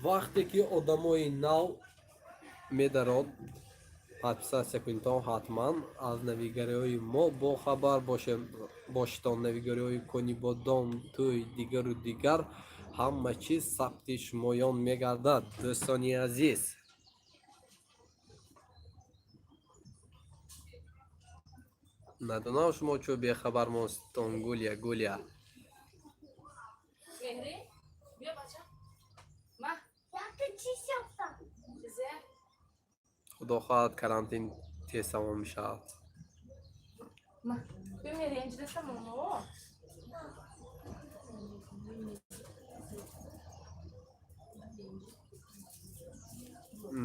вақте ки одамои нав медарод, подписаться кунитон ҳатман, аз навигариҳои мо бохабар бошитон. Навигариҳои Конибодом, тӯй, дигару дигар, ҳама чиз сабти шумоён мегардад, дӯстони азиз. Надонам, шумо чӯ бехабар монстон. Гулия, Гулия. Мehri, بیا بچه. ما چیزه؟ Худо хоҳад, карантин тез тамом мешавад. ما بیا مهری اینجا دستم اونو.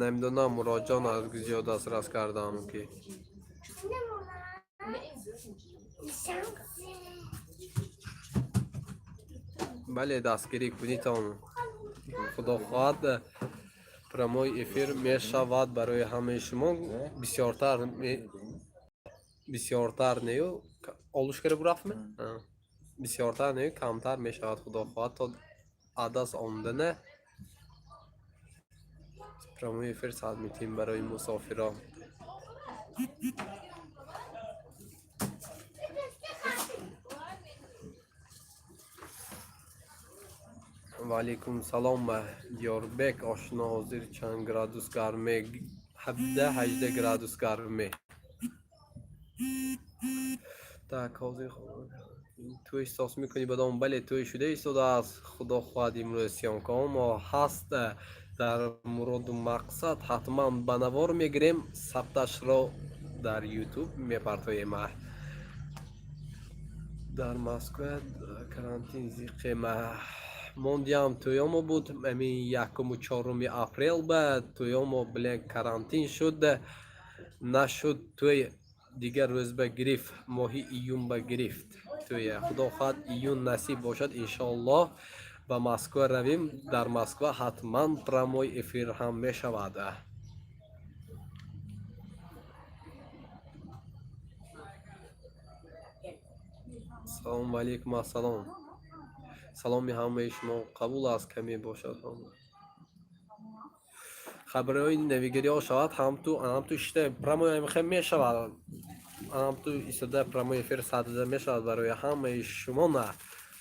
Намедонам, Муроҷон аз куҷо дастрас кардам ки. نه این زیاد. Бале, дастгирӣ кунитон. Худо хоҳад, прямой эфир мешавад барои ҳамаи шумо бисёртар, бисёртар нею олушкара бурафтме, бисёртар нею, камтар мешавад, худо хоҳад, то адас омдана прямой эфир саат метиҳем барои мусофирон. Ваалейкум салом, Диёрбек ошно. Ҳозир чанд градус гарме? 17, 18 градус гарме. Так, ҳозир тӯй эҳсос мекунӣ бадом? Бале, тӯй шуда истодааст. Худо хоҳад, имрӯз съёмкаҳо мо ҳаст. Дар муроду мақсад ҳатман ба навор мегирем, сабташро дар Ютуб мепартоем. Дар Москва карантин зиқема мондиам. Тӯёмо буд ами 1-у 4-уми апрел ба тӯёмо, блин, карантин шуд, нашуд тӯй. Дигар рӯз ба гирифт, моҳи июн ба гирифт тӯя. Худо хоҳад, июн насиб бошад, иншоаллоҳ, ба Москва равем. Дар Москва ҳатман прямой эфир ҳам мешавад. Салому алейкум, ассалом. Саломи ҳамаи шумо қабул аст. Каме бошад, хабарҳои навигариҳо шавад. Ҳамту шита прямой хе мешавад, ҳамту истода прямой эфир садада мешавад барои ҳамаи шумо. На,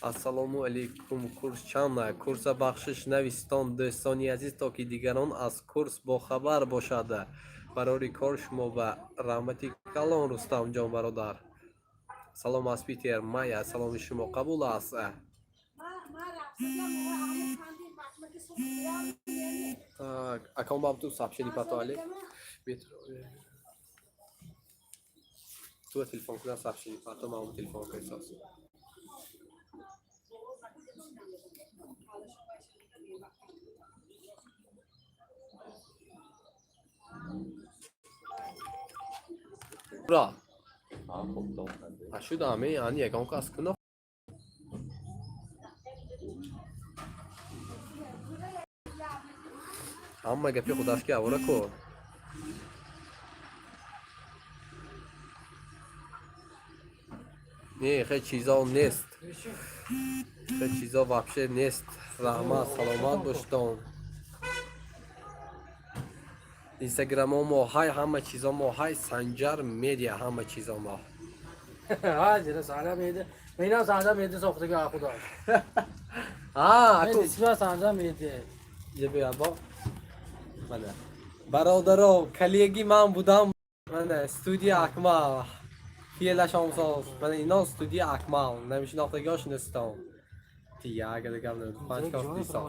ассалому алейкум, курс чанд? Курса бахшиш навистон, дӯстони азиз, то ки дигарон аз курс бохабар бошад. Барори кор шумо ба раҳмати калон, Рустамҷон бародар. Салом аз Питер, Майя, саломи шумо қабул аст. Так, акам бам ту сообщение потоали. Ту телефон куда сообщение потом, мам телефон кайсос. Ура! А, хуб дом надо. А шуда ами, ани ягон кас куно. Ҳама гапи худаш ки авора ку. Не, хе чизо нест. Хе чизо вообще нест. Раҳмат, саломат боштон. Инстаграмо мо ҳай, ҳама чизо мо ҳай, Санҷар Медиа ҳама чизо мо. Ҳа, Санҷар Медиа. Менам Санҷар Медиа сохтага худо. А, Мен аку исмам Санҷар Медиа. Ебе мана. Бародаро, коллеги ман будам. Мана студия Акмал. Фиелаш омсоз. Мана ино студия Акмал. Намешинохтагиҳо шиностон. Тия, гада гап намед. Панҷ кас дисон.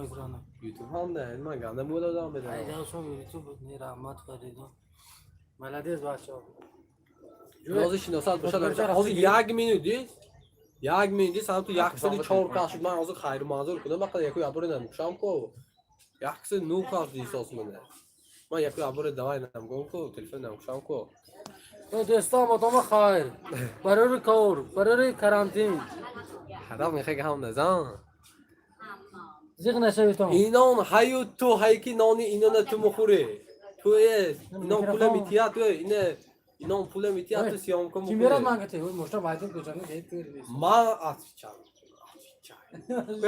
YouTube ҳам не, ман гап намудодам медонам. Айда шум YouTube не, раҳмат Фаридун. Молодец, бачаҳо. Ҳозир шиносат бошад. Ҳозир як минут дид. Як минут дид, сам ту 104 кас шуд. Ман ҳозир хайру манзур кунам, ман қадар яку яборе намекушам ку. 109 кас дисос мана. Ман яку яборе давай намгом ку, телефон намекушам ку. Дӯстон, одама хайр. Барори кор, барори карантин. Ҳарам мехоҳ гап назан. Зиқ нашавитон. Инон ҳаю ту ҳай ки нони инона ту мухӯрӣ. Ту э инон пула мития ту ине инон пула мития ту съёмка Ки мерад мухӯрӣ. Ман гати, ой мошта вайдин кӯчани гет ту. Ман отвечаю. Отвечаю.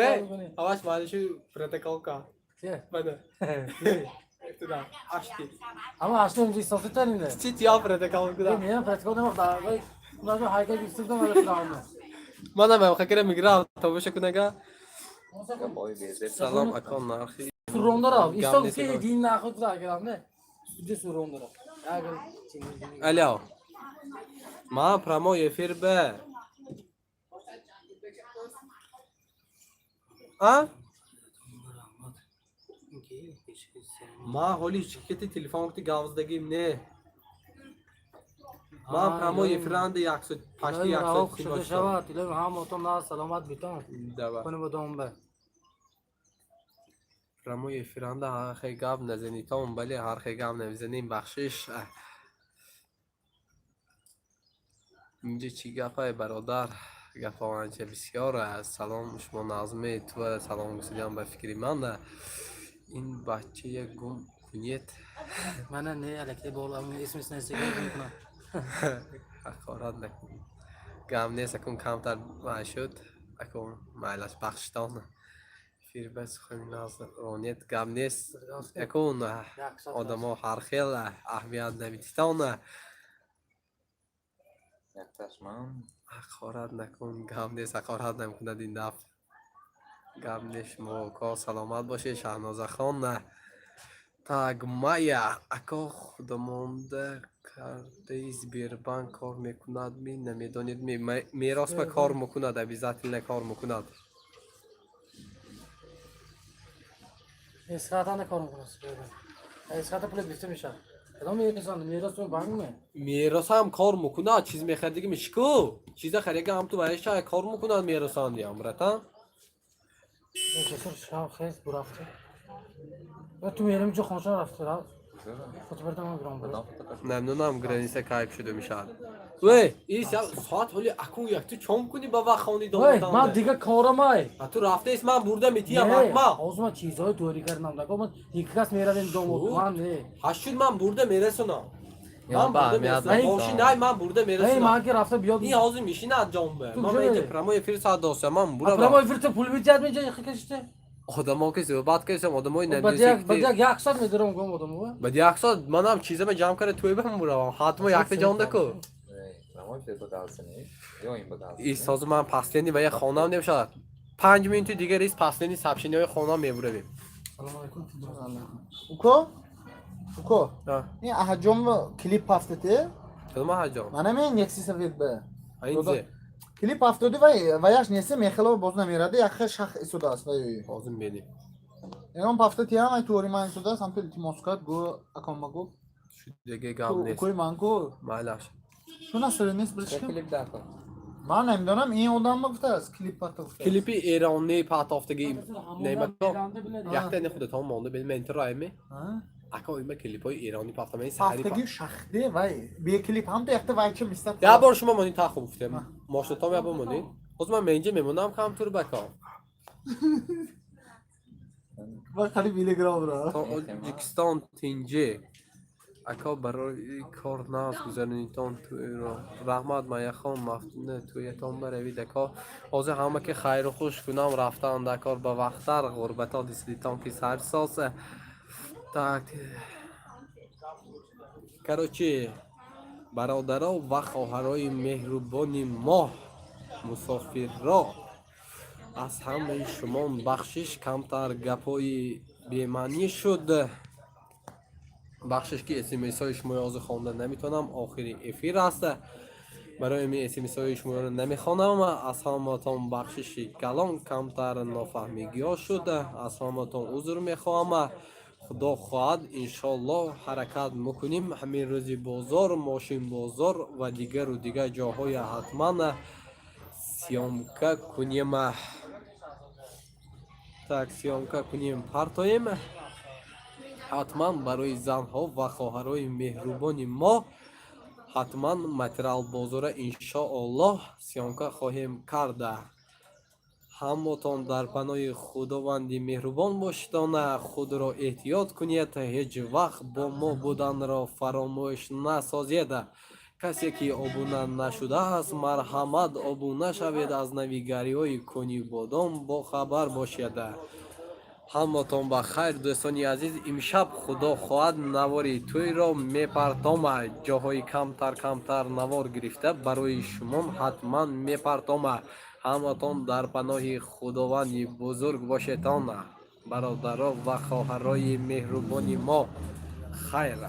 Э, аваш манишу протоколка. Мана. Туда. Ашти. Ама ашлем ҷи соситарин. Чи тия протокол куда? Не, протокол нема, вай ман ҳаракат гирифтам вала фиравна. Мана ман хакара мигра тамоша кунага. Бой безеб. Салом акон нархи. Сурондара, Гап исто нест, ки дин нахуд аграм не. Студия сурондара. Агар Алло. Ма прямой эфир бе. А? Ма ҳоли чикети телефон кути гавздагим не. Ма прямой эфиранда яксад пашти яксад Шуда шавад, илоҳи ҳаматон на саломат битон. Давай. Кунем бодом ба. Прямой эфиранда ҳар хе гап назанитон, бале ҳар хе гап намезанем, бахшиш. Инҷа чӣ гапай, бародар? Гапҳо анча бисёр аст. Салом, шумо назме ту салом гусидиам ба фикри ман. Ин бачая гум кунед. Мана не алакай бола исмис несига кунам. Ҳақорат накун. Гап нест, акун камтар май шуд. Акун майлаш бахшитон. Эфир ба сухани ронед гап нест. Акун одамо ҳар хел аҳамият намедитон. Якташ ман. Ҳақорат накун, гап нест, ҳақорат намекунад ин дафъ. Гап нест, шумо ко саломат бошед, Шаҳнозахон. Так, Майя, ако худомонда кардаи Сбербанк кор мекунад ми, намедонед ми? Мерос ба кор мекунад, обязательно кор мекунад. Эсхата кор мекунад. Эсхата пул гирифта мешавад. Кадом меросан? Мерос ту банк ме? Мерос ҳам кор мекунад, чиз мехаридиги мешку. Чиза харига ҳам ту ваеша кор мекунад меросан диам, братан. Часур шав хез бурафта. Ту мерем ҷо хоншон рафта. Фото бардам ман гирам. Кадом фото каш? Намедонам, граница кайф шуда мешавад. Вей, ис соат ҳоли акун як ту чом кунӣ ба вақт хони Вей, доматан. ман дига корамай. А ту рафтаис, ман бурда метиям акма. Ҳозир ман чизҳои дорӣ кардам. Дако ман як кас меравем домод. Ман не. Ҳашуд ман бурда мерасонам. Ё, Ман ба бурда аҳамият мерасонам. надиҳ. Мошин най, ман бурда Эй, мерасонам. ман ки рафта биёд. Ин ҳозир мешинад ҷонбе. Ту Ман куҷо инҷа мерӣ? прямой эфир соат досам, ман Прямой бурам. эфир ту пул бидиҳад меҷа кашите. Одамо ки суҳбат кардам, одамои Баъд як баъд намедонистем. як соат медорам гом одамо. Баъд як соат манам чизама ҷамъ карда тӯй бам буравам. Ҳатмо якта ҷонда ку. Прямой эфир ба галсини. Ё ин ба галсини. Ис ҳозир ман последний ва як хонам намешавад. 5 минути дигар ис последний сообщениҳои хонам мебуравем. Салом алейкум. Уко? Уко? А. Ин аҳаҷом клип пафтате? Кадома ҳаҷом? Мана мен Нексиса веб. Ин зе. Клип ҳафтоди вай ваяш нест, мехело боз намерада, як хел шах истодааст вай. Ҳозир мебинем. Ягон пафта тиям ай туори ман истодааст, ҳамто илтимос кард, гу акома гу. Шудаги гап нест. Укои ман ку. Майлаш. Чун асри нест Ча билишким. Клип дар кор? Ман намедонам, ин одамма гуфтааст, клип пахта гуфтааст. Клипи эронӣ патофтаги Неъматко якта не худатон монда бин ментирайми. А? Ака оима клипҳои эронӣ пафта мен саҳари. Пафтаги шахде вай бе клип ҳамто якта вайча мистат. Як бор шумо монед, та хуб гуфтем. Мошинатон як бор монед. Ҳозир ман инҷа мемонам камтур бако. Ва қариб илеграм ра. Тоҷикистон тинҷе. Ака, барои кор нағз гузаронитон тӯйро. Раҳмат, Маяхон Мафтуна, тӯятон баравид, ака. Ҳозир ҳама ки хайру хуш кунам, рафтан дар кор ба вақттар ғурбато дисидитон ки сарсоз. Так. Короче, бародаро ва хоҳарои меҳрубони мо, мусофирро, аз ҳамаи шумо бахшиш, камтар гапҳои бемаънӣ шуд. Бахшиш, ки смсҳои шуморо ҳозир хонда наметавонам, охири эфир аст, барои ҳамин смсҳои шуморо намехонам. Аз ҳаматон бахшиши калон, камтар нофаҳмигиҳо шуд, аз ҳаматон узр мехоҳам. Худо хоҳад, иншоаллоҳ, ҳаракат мекунем, ҳамин рӯзи бозор, мошинбозор ва дигару дигар ҷоҳоя ҳатман съёмка кунем. Так, съёмка кунем, партоем ҳатман барои занҳо ва хоҳарои меҳрубони мо. Ҳатман материал бозора, иншоаллоҳ, съёмка хоҳем карда. Ҳамотон дар паноҳи Худованди меҳрубон бошедон, худро эҳтиёт кунед, ҳеҷ вақт бо мо буданро фаромӯш насозед. Касе ки обуна нашудааст, марҳамат, обуна шавед, аз навигариҳои Конибодом бохабар бошед. Ҳаматон ба хайр, дӯстони азиз. Имшаб, Худо хоҳад, навори тӯйро мепартома. Ҷоҳои камтар камтар навор гирифта, барои шумо ҳатман мепартома. Ҳаматон дар паноҳи Худованди бузург бошедон, бародаро ва хоҳарои меҳрубони мо. Хайр.